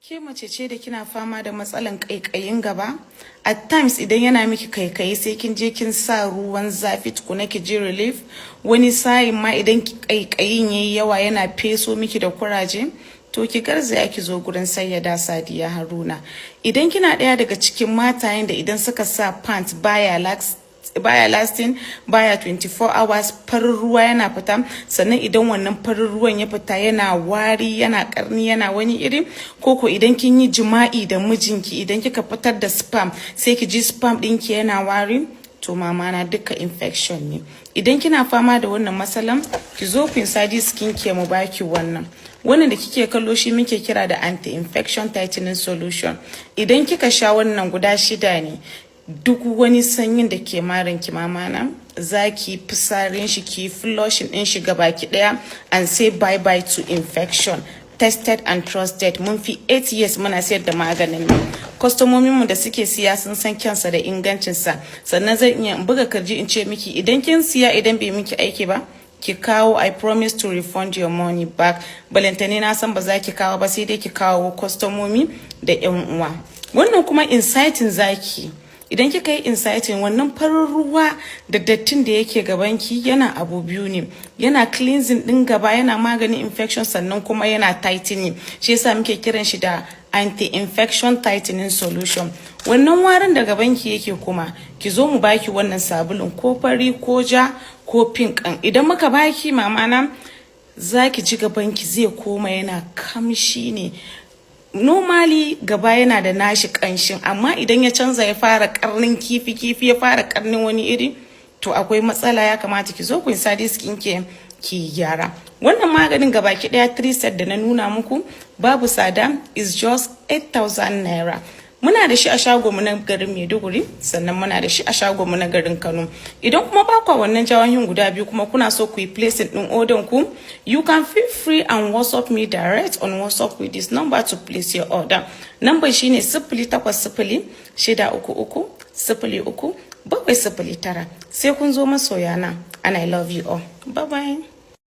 Ke mace ce da kina fama da matsalan ƙaiƙayin gaba? At times idan yana miki kaikayi, sai kin je kin sa ruwan zafi tukuna ki ji relief. Wani sa'in ma idan ƙaiƙayin yayi yawa, yana feso miki da kuraje. To, ki garzaya ki zo gurin Sayyada Sadiya Haruna. Idan kina ɗaya daga cikin matayen da idan suka sa pants baya lasting, baya 24 hours, farin ruwa yana fita, sannan idan wannan farin ruwan ya fita yana wari, yana karni, yana wani iri, koko idan kin yi jima'i da mijinki, idan kika fitar da sperm sai ki ji sperm ɗinki yana wari, to mama na, duka infection ne. Idan kina fama da wannan matsalan, ki zo Queen Sadi Skin Care mu baki wannan. Wannan da kike kallo shi muke kira da anti-infection tightening solution. Idan kika sha wannan, guda shida ne, duk wani sanyin da ke marin ki, mama na, za ki fisarin shi, ki flushing din shi gabaki daya and say bye bye to infection. Tested and trusted. Mun fi 8 years muna sayar da maganin nan. Kwastomomin mu da suke siya sun san kyansa da ingancinsa. Sannan zan iya in buga kirji in ce miki, idan kin siya, idan bai miki aiki ba, ki kawo, I promise to refund your money back. Balantane na san ba za ki kawo ba, sai dai ki kawo kwastomomi da yan uwa. Wannan kuma inserting zaki. Idan kika yi inserting, wannan farin ruwa da dattin da yake gabanki, yana abu biyu ne: yana cleansing din gaba, yana maganin infection, sannan kuma yana tightening. Shi yasa muke kiran shi da anti-infection tightening solution. Wannan warin da gabanki yake kuma, ki zo mu baki wannan sabulun, ko fari ko ja ko pink. Idan muka baki, mama na, zaki ji gabanki zai koma yana kamshi ne. Normally gaba yana da nashi kanshin, amma idan ya canza, ya fara karnin kifi kifi, ya fara karnin wani iri, to akwai matsala. Ya kamata ki zo ku Sadi Skin Care ki gyara. Wannan maganin gabaki daya, 3 set da na nuna muku, babu tsada, is just 8000 naira. Muna da shi a shagonmu na garin Maiduguri, sannan muna da shi a shagonmu na garin Kano. Idan kuma ba kwa wannan jahohin guda biyu, kuma kuna so ku yi placing din order ku, you can feel free and WhatsApp me direct on WhatsApp with this number to place your order. Number shine 08063303709. Sai kun zo, masoyana, and I love you all. Bye bye.